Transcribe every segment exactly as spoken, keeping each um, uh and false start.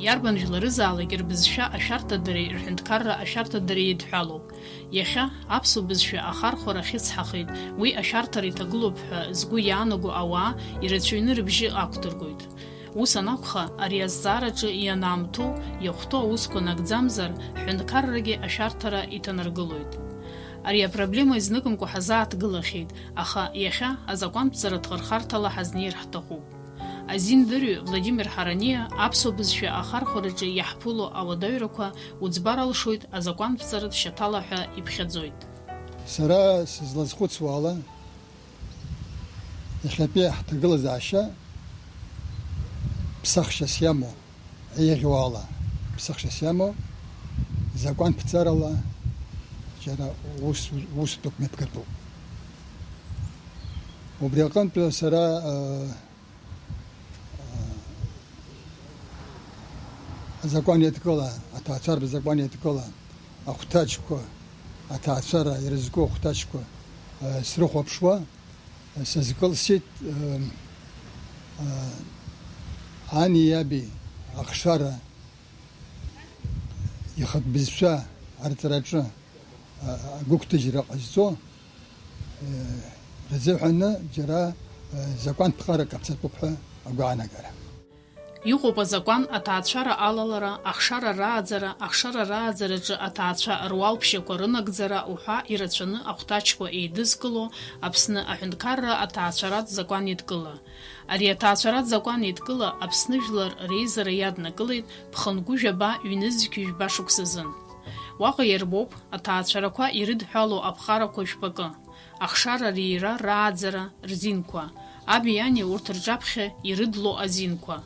Иарбан жәларызаалак рбызшәа ашәарҭадареи рҳәынҭқарра ашәарҭадареи еидҳәалоуп. Иахьа аԥсуа бызшәа ахархәара ахьыцҳахеит, уи ашәарҭара иҭагылоуп ҳәа згәы иаанаго ауаа ирацәаҩны рыбжьы ақәдыргоит. Ус анакәха, ари азҵаараҿы ианаамҭоу, иахәҭоу аусқәа нагӡамзар, ҳҳәынҭқаррагьы ашәарҭара иҭанаргылоит. Ари апроблема изныкымкәа ҳазааҭгылахьеит, аха иахьа азакәантәӡара ҭхырхарҭала ҳазнеир ҳҭахуп. Азин дырҩ Владимир Ҳараниа аԥсуа бызшәа ахархәараҿы иаҳԥыло ауадаҩрақәа уӡбар алшоит азакәантәӡаратә шьаҭала ҳәа иԥхьаӡоит. Сара сызлазхәыцуа ала, иахьатәи ҳҭагылазаашьа ԥсахшьас иамоу, еиӷьу ала ԥсахшьас иамоу, закәанԥҵарала џьара ус, ус дук мҩаԥгатәуп. Убри аҟынтә сара, э, азакәан еидкыла, аҭаацәаратә закәан еидкыла ахәҭаҷқәа, аҭаацәара ирызку ахәҭаҷқәа, э, срыхәаԥшуа, э, сазкылсит, э, э, ани иаби ахшара ихатә бызшәа арҵараҿы, э, агәыгәҭажьра ҟазҵо, э, рзыҳәаны џьара, э, закәантә ԥҟарак ҟаԥҵатәуп ҳәа агәаанагара. Иҟоуп азакәан аҭаацәара алалара, ахшара рааӡара, ахшара рааӡараҿы аҭаацәа руалԥшьақәа рынагӡара уҳәа ирацәаны ахәҭаҷқәа еидызкыло Аԥсны аҳәынҭқарра аҭаацәаратә закәан еидкыла. Ари аҭаацәаратә закәан еидкыла Аԥсны жәлар реизара иаднакылеит ԥхынгәы жәаба ҩнызқь жәба шықәсазын. Уаҟа иарбоуп аҭаацәарақәа ирыдҳәалоу аԥҟарақәа жәпакы. Ахшара рира рааӡара рзинқәа, аби ани урҭ рҿаԥхьа ирыдло азинқәа.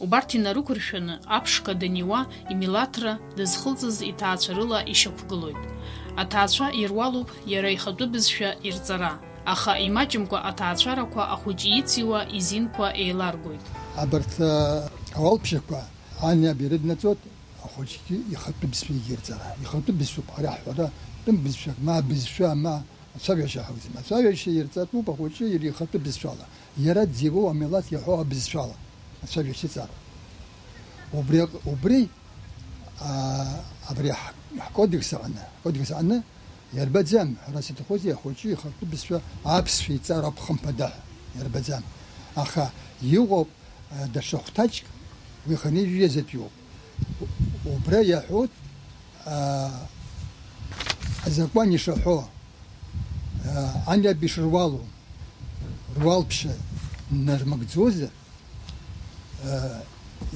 Убарҭ инарықәыршәаны, аԥшқа даниуа, имилаҭра дызхылҵыз иҭаацәа рыла ишьақәгылоит. Аҭаацәа ируалуп иара ихатәы бызшәа ирҵара, аха имаҷымкәа аҭаацәарақәа ахәыҷы ициуа изинқәа еиларгоит. Абарҭ, э, ауалԥшьақәа ани аби ирыднаҵоит ахәыҷгьы ихатәы бызшәа ирҵара. Ихатәы бызшәоуп ҳара ҳҳәара, тәым бызшәак, ма бызшәа, ма Ацәажәашьа ҳауӡом. Ацәажәашьа ирҵатәуп ахәыҷы иара ихатәы бызшәала. Иара дзиуоу амилаҭ иаҳәо абызшәала ацәажәашьа иҵароуп. Убри аҟ-, убри, аа, абри ҳ-, ҳкодекс аҟны, ҳкодекс аҟны иарбаӡам, ҳәарас иҭахузеи, ахәыҷы ихатәы бызшәа аԥсшәа иҵароуп хымԥада ҳәа иарбаӡам. Аха иҟоуп, аа, даҽа хәҭаҷк, уи хынҩажәи жәаҩа зегьтәиуп. Убра иаҳәоит, аа, азакәан ишаҳәо, аа, ани аби шыруалу, руалԥшьа нармыгӡозар, аа,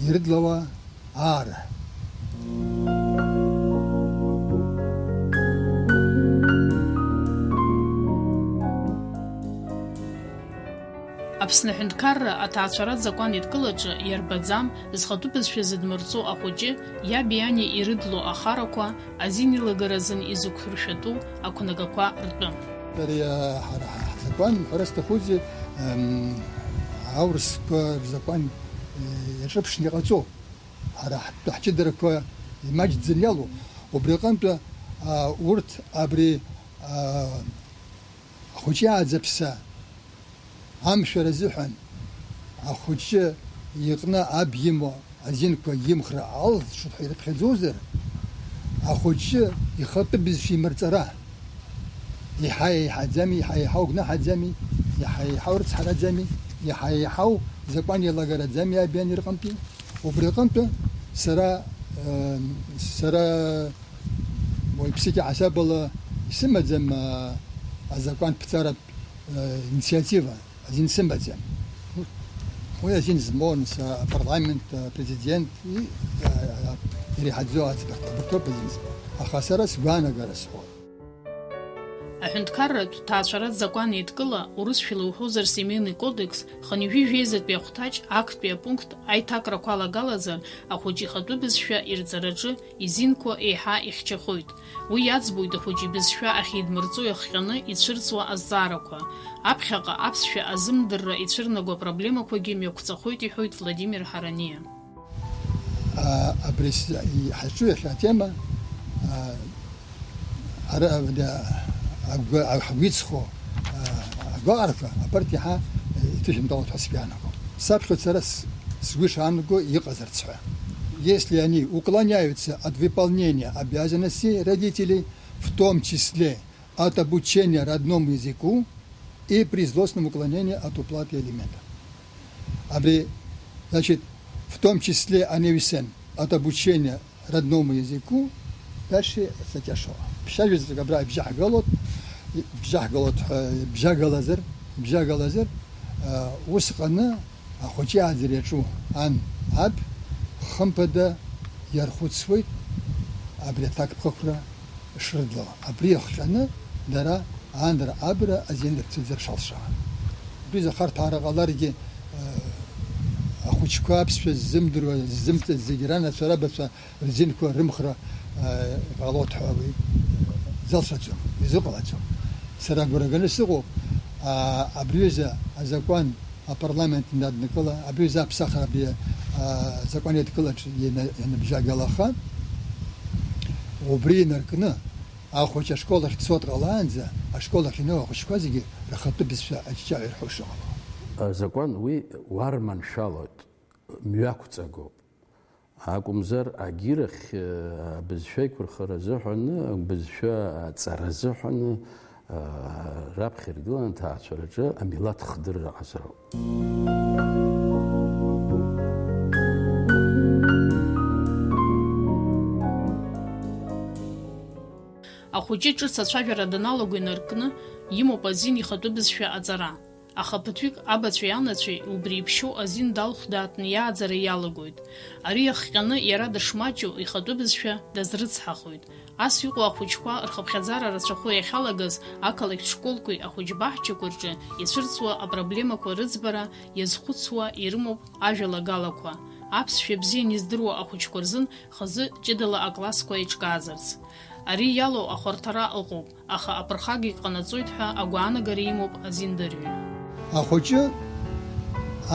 ирыдлауа аара. Аԥсны аҳәынҭқарра аҭаацәаратә закәан еидкылаҿы иарбаӡам зхатәы бызшәа зыдмырҵо ахәыҷы иаби ани ирыдло ахарақәа азин илагаразын изықәыршәатәу ақәнагақәа ртәы. Ари, а, ҳара ҳ-, ҳзакәан, ҳәара сҭахузеи, ам, аурысқәа рзакәан, э, иаҿыԥшны иҟаҵоуп. Ҳара ҳтәы ҳҷыдарақәа имаҷӡаны иалоу. Убри аҟынтә, а, урҭ абри, а, ахәыҷы иааӡаԥса амшәара азыҳәан ахәыҷы иҟны аб имоу азинқәа имхра алҵшоит ҳәа ирыԥхьаӡозар, ахәыҷы ихатәы бызшәа имырҵара иаҳа еиҳаӡами, иаҳа еиҳау гәнаҳаӡами, иаҳа еиҳау рыцҳараӡами, иаҳа еиҳау закәан еилагараӡами абиан рҟынтәи? Убри аҟынтәы сара, э, сара уаҩԥсык иаҳасабала исымаӡам, э, азакәан ԥҵаратә, э, инициатива, азин сымаӡам. Уи азин змоу анс апарламент, апрезидент, и, э, иреиҳаӡоу аӡбарҭа, абарҭоуп азин змоу. Аха сара сгәаанагара сҳәоит. Аҳәынҭқарратә ҭаацәаратә закәан еидкыла, урысшәала иуҳәозар, Семейный кодекс, хынҩажәи жәеизатәи ахәҭаҷ актәи апункт аиҭакрақәа алагалазар, ахәыҷы ихатәы бызшәа ирҵараҿы изинқәа еиҳа ихьчахоит. Уи иаӡбоит ахәыҷы ибызшәа ахьидмырҵо иахҟьаны ицәырҵуа азҵаарақәа. Аԥхьаҟа аԥсшәа азымдырра ицәырнаго апроблемақәагьы мҩақәҵахоит, иҳәоит Владимир Ҳараниа. А, абри с-, и-, ҳазҿу иахьа атема, а, ара, а, агәы-, а, ҳгәы иҵхо, а, агәаҟрақәа, абарҭ иаҳа, э, иҭышәынтәалоит ҳәа сгәы иаанагом. Саԥхьоит сара с-, сгәы ишаанаго иҟазарц ҳәа. Если они уклоняются от выполнения обязанностей родителей, в том числе от обучения родному языку и при злостном уклонении от уплаты алиментов. Абри, значит, в том числе они висен от обучения родному языку, дальше статья шо. Бшажәаӡәк абра ибжьаҳгалот, ибжьаҳгалот, э, бжьагалазар, бжьагалазар, э, ус ҟаны ахәыҷы аӡара иаҿу ан, аб, хымԥада иархәыцуеит абри аҭакԥхықәра шрыдло. Абри иахҟьаны дара андра абра азин рцәыӡра шалшауа. Убри изы ахарҭәаара ҟаларгьы, э, ахәыҷқәа аԥсшәа ззымдыруа, ззымҵаз зегьы ранацәа, рабацәа рзинқәа рымхра, э, ҟалоит ҳәа уи залшаӡом, изыҟалаӡом. Сара агәра ганы сыҟоуп, а, абри ҩыза азакәан апарламент инаднакыла, абри ҩыза аԥсахра абри, а, закәан еидкылаҿ иана-, ианыбжьагалаха, убри инаркны, ахәыҷ ашкол ахь дцо дҟалаанӡа, ашкол ахь иноу ахәыҷқәа зегьы рхатәы бызшәа аҷҷаҳәа ирҳәо шыҟало. Азакәан уи уарманшәалоит, мҩақәҵагоуп. Акәымзар, агьырахь, э, абызшәа еиқәырхара азыҳәаны, абызшәа аҵара азыҳәаны, э, раԥхьа иргылан аҭаацәараҿы амилаҭ хдырра ҟазароуп. Ахәыҷы ҿыц ацәажәара даналаго инаркны, имоуп азин ихатәы бызшәа аҵара. Аха ԥыҭҩык абацәеи анацәеи убри иԥшьоу азин далхәдаатәны иааӡара иалагоит. Ари иахҟьаны иара дышмаҷу ихатәы бызшәа дазрыцҳахоит. Ас иҟоу ахәыҷқәа рхыԥхьаӡара рацәахо иахьалагаз ақалақьтә школқәеи ахәыҷбаҳчақәа рҿы ицәырҵуа апроблемақәа рыӡбара иазхәыцуа ирымоуп ажәалагалақәа. Аԥсшәа бзиан издыруа ахәыҷқәа рзын хазы ҷыдала аклассқәа еиҿкаазарц. Ари иалоу ахәарҭара ыҟоуп, аха аԥырхагагь ҟанаҵоит ҳәа агәаанагара имоуп азиндырҩы. Ахәыҷы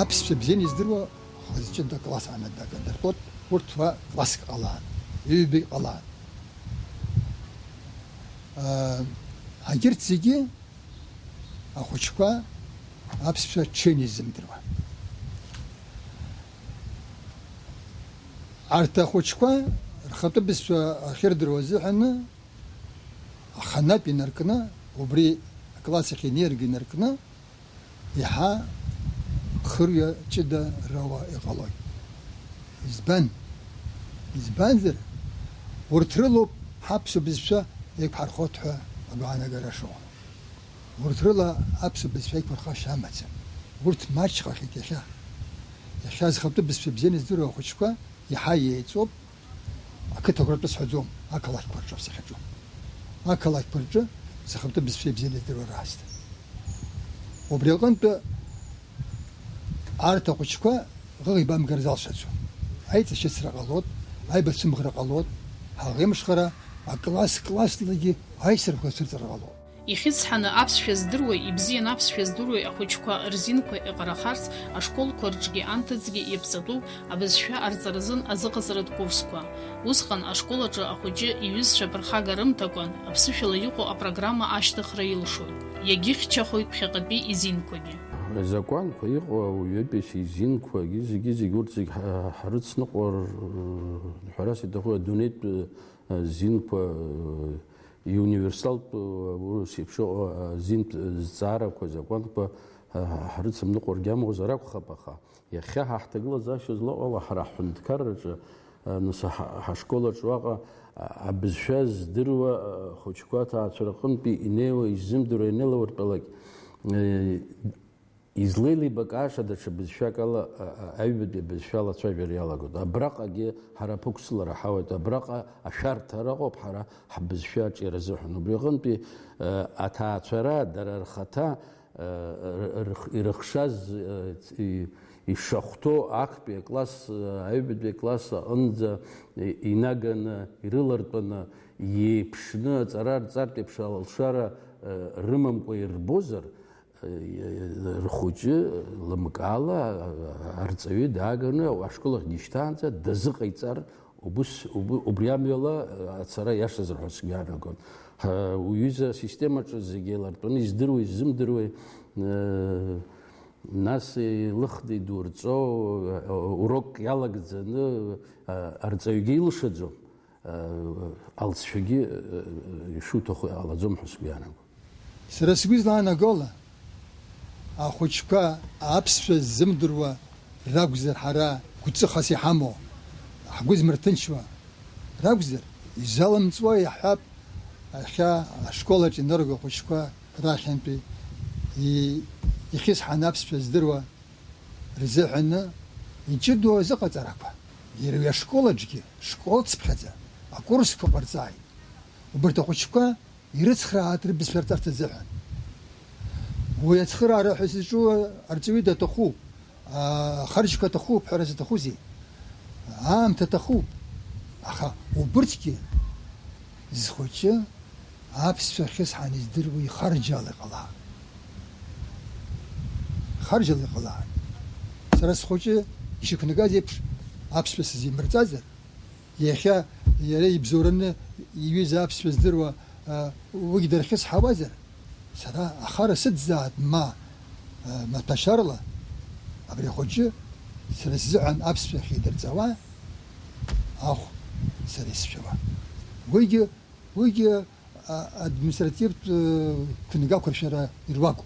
аԥсшәа бзиан издыруа хазы ҷыда класс аанадага дыртәоит, урҭ уа класск ҟалаан, ҩбагь ҟалаан. Егьырҭ зегьы ахәыҷқәа аԥсшәа ҽеин изымдыруа. Арҭ ахәыҷқәа рхатәы бызшәа ахьырдыруа азыҳәаны, аханатә инаркны, убри акласс ахь инеиргьы инаркны, иаҳа хырҩа ҷыда роуа иҟалоит. Избан? Избанзар, урҭ рылоуп ҳаԥсуа бызшәа еиқәҳархоит ҳәа агәаанагара шыҟоу. Урҭ рыла аԥсуа бызшәа еиқәырхашьа амаӡам. Урҭ маҷхахьеит иахьа. Иахьа зхатәы бызшәа бзианы издыруа ахәыҷқәа иаҳа иеиҵоуп, ақыҭақәа ртәы сҳәаӡом, ақалақьқәа рҿы сахьаҿу. Ақалақьқәа рҿы зхатәы бызшәа бзианы издыруа раасҭа. Убри аҟынтәы арҭ ахәыҷқәа ӷыӷибамгара залшаӡом. Аиҵашьыцра ҟалоит, аибацәымӷра ҟалоит, ҳаӷеимшхара акласс-класслагьы аисрақәа цәырҵра ҟалоит. Ихьысҳаны аԥсшәа здыруеи ибзианы аԥсшәа здыруеи ахәыҷқәа рзинқәа иҟарахарц, ашколқәа рҿгьы анҭыҵгьы иаԥҵатәуп абызшәа арҵаразын азыҟаҵаратә курсқәа. Усҟан ашкол аҿы ахәыҷы иҩызцәа аԥырхага рымҭакәан, аԥсышәала иҟоу апрограмма ашьҭыхра илшоит. Иагьыхьчахоит ԥхьаҟатәи изинқәагьы. Азакәанқәа иҟоу ауаҩытәыҩса изинқәагьы зегьы-зегь урҭ зегь ҳа-, ҳрыцныҟәар, ҳәарас иҭаху адунеитә, э, зинқәа, э, иуниверсалтә, э, урыс еиԥш ыҟоу, э, зинтә зҵаарақәа, закәанқәа, э, ҳрыцымныҟәаргьы амуазар акәхап, аха иахьа ҳа ҳҭагылазаашьа злаҟоу ҳара ҳҳәынҭқарраҿы, э, нас ҳа-, ҳашкол аҿы уаҟа, а-, абызшәа здыруа, э, хәыҷқәа аҭаацәара аҟынтәи инеиуа, иззымдыруа ианеилауртәалак, э, излеилибакааша даҽа бызшәак ала, а, а, аҩбатәи абызшәа алацәажәара иалагоит. Абраҟагьы ҳара аԥықәслара ҳауеит, абраҟа ашәарҭара ыҟоуп ҳара ҳбызшәа аҿиара азыҳәан. Убри аҟынтәи, а, аҭаацәара, дара рхаҭа, а, р-, рх-, ирыхшаз, а, и-, ишахәҭоу актәи акласс, а, аҩбатәи акласс аҟынӡа и-, инаганы, ирылартәаны, иеиԥшны аҵара рҵартә еиԥш алшара, а, рымамкәа ирбозар, рхәыҷы лымкаала арҵаҩы дааганы ашкол ахь дишьҭаанӡа дазыҟаиҵар, убыс, уб-, убри амҩала ацара иашазар ҳәа сгәы иаанагон. Ҳа, уҩыза асистемаҿы зегьы еилартәаны, издыруеи, изымдыруеи, э, Нас илыхны идурҵо, урокк иалагӡаны, арҵаҩгьы илшаӡом, алҵшәагьы ишуҭаху иҟалаӡом ҳәа сгәы иаанагоит. Сара сгәы излаанагола, ахәыҷқәа аԥсшәа ззымдыруа ракәзар, ҳара гәҵыхас иҳамоу, ҳгәы змырҭынчуа ракәзар, изалымҵуа иаҳҳәап, иахьа ашкол аҿы инырго ахәыҷқәа рахьынтәи и-, ихьысҳаны аԥсшәа здыруа рзыҳәаны иҷыдоу азыҟаҵарақәа. Иара уи ашкол аҿгьы, школцыԥхьаӡа, акурсқәа ҟарҵааит. Убарҭ ахәыҷқәа ирыцхрааит рыбызшәа рҵарц азыҳәан. Уи ацхыраара ҳәа зызҿу арҵаҩы даҭахуп, ахарџьқәа аҭахуп ҳәа зыҭахузеи? Аамҭа аҭахуп. Аха убырҭгьы зхәыҷы аԥсшәа ахьысҳан издыруа ихарџьала иҟалааит. Ихарџьала иҟалааит. Сара схәыҷы ишықәнагаз еиԥш аԥсшәа сызимырҵазар, иахьа иара ибзоураны иҩыза аԥсшәа здыруа, а, уигь дархьысҳауазар, сара ахара сыӡӡааит, ма, а, маҭәашьарла абри ахәыҷы сара сзыҳәан аԥсшәа ахьидырҵауа ахә сара исшәауа. Уигьы, уигьы, а, административтә, э, қәнагақәыршәара ируакуп.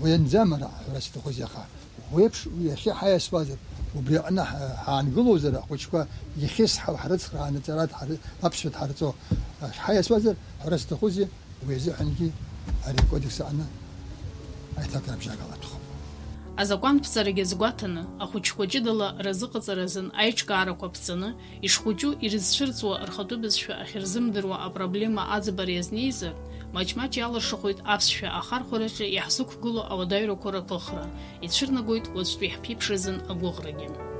Уи анӡам ара, ҳәара сҭахузеи, аха уеиԥш, уи иахьа ҳаиасуазар, убри аҟны ҳа-, ҳаангылозар, ахәыҷқәа иахьысҳау ҳрыцхрааны, ҵара дҳар-, аԥсшәа дҳарҵо, а, ҳаиасуазар, ҳәара сҭахузеи, уи азыҳәангьы ари акодекс аҟны аиҭакрабжьагала аҭахуп. Азакәантә ҵарагьы азгәаҭаны, ахәыҷқәа ҷыдала разыҟаҵара азын аиҿкаарақәа ԥҵаны, ишхәыҷу ирызцәырҵуа рхатәы бызшәа ахьырзымдыруа апроблема аӡбара иазнеизар, маҷ-маҷ иалыршахоит аԥсшәа ахархәараҿы иаҳзықәгылоу ауадаҩрақәа ракылхра, ицәырнагоит уаҵәтәи ҳԥеиԥш азын агәыӷрагьы.